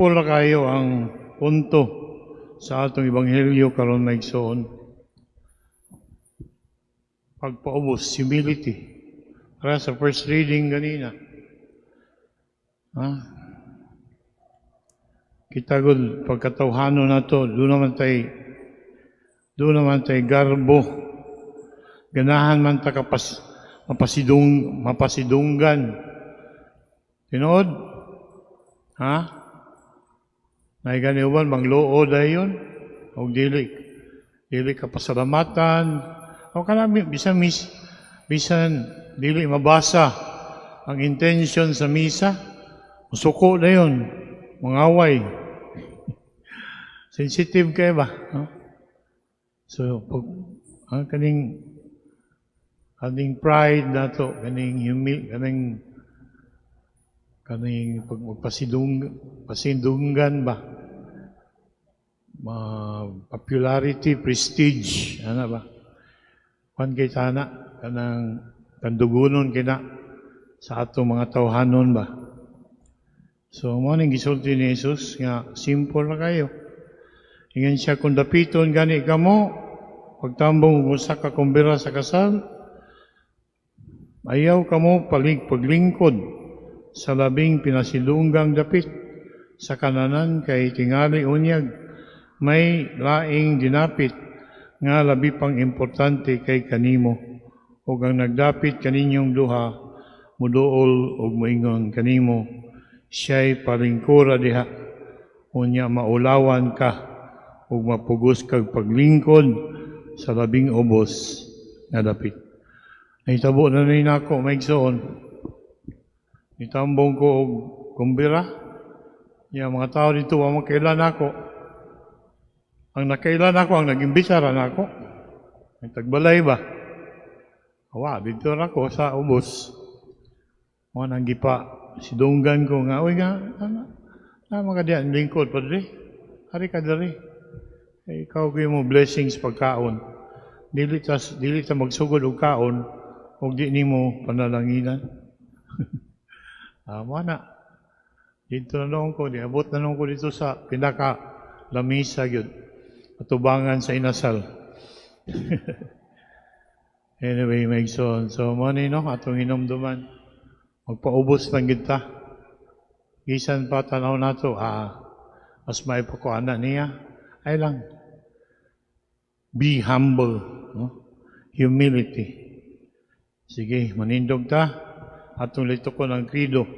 Pula kayo ang punto sa atong ebanghelyo karon, mga igsoon. Pagpaubos, humility. Para sa first reading ganina. Ha? Kita gud pagkatawhano nato, doon naman tay garbo. Ganahan man ta kapas mapasidunggan. Tinuod? Ha? Nay gani uban mangluo dayon og dili ka pasalamatan o kana bisan mis bisan dili mabasa ang intention sa misa, musuko dayon, mangaway. Sensitive kay ba, no? So pag ang kaning pride nato, kaning kaning pag magpasidung pasindunggan ba, ma popularity, prestige, ana ba, kwan kay tana kanang kandugunon kina sa atong mga tawhanon ba. So mo ning gisulti ni Jesus nga simple ra kayo. Ingon siya, kung dapiton gani kamo pagtambong og usa ka kumbira sa kasal, ayaw kamo palig paglingkod sa labing pinasilunggang dapit sa kananan, kay tingali unyag may laing dinapit nga labi pang importante kay kanimo, ug ang nagdapit kaninyong duha muduol og moingon kanimo, "Siya'y palingkura diha." Unya maulawan ka ug mapugos kag paglingkod sa labing ubos nga dapit. Nahitabo na ni nako, mga igsoon. Nitambong ko og kumbira. Ya, mga tao dito wa makaila nako. Ang nakaila nako, ang nag-imbita ra nako. Ang tagbalay ba? Awa, dito ra ko sa ubos. Mo nang gipa sidunggan ko nga, uy nga, ana, na mga diyan lingkod padre. Hari ka diri. Eh, ikaw ko mo blessings pagkaon. Dili ta magsugod og kaon ug di nimo panalanginan. Ah, mo na. Dito na noon ko, niabot na noon ko dito sa pinaka lamisa gyud. Atubangan sa inasal. Anyway, mga igsoon. So, mo ni no, atong hinumduman. Magpaubos lang gid ta. Gisan pa tanaw nato, mas may pa ko ana niya. Ay lang. Be humble. No? Humility. Sige, manindog ta. Atong litukon ang credo.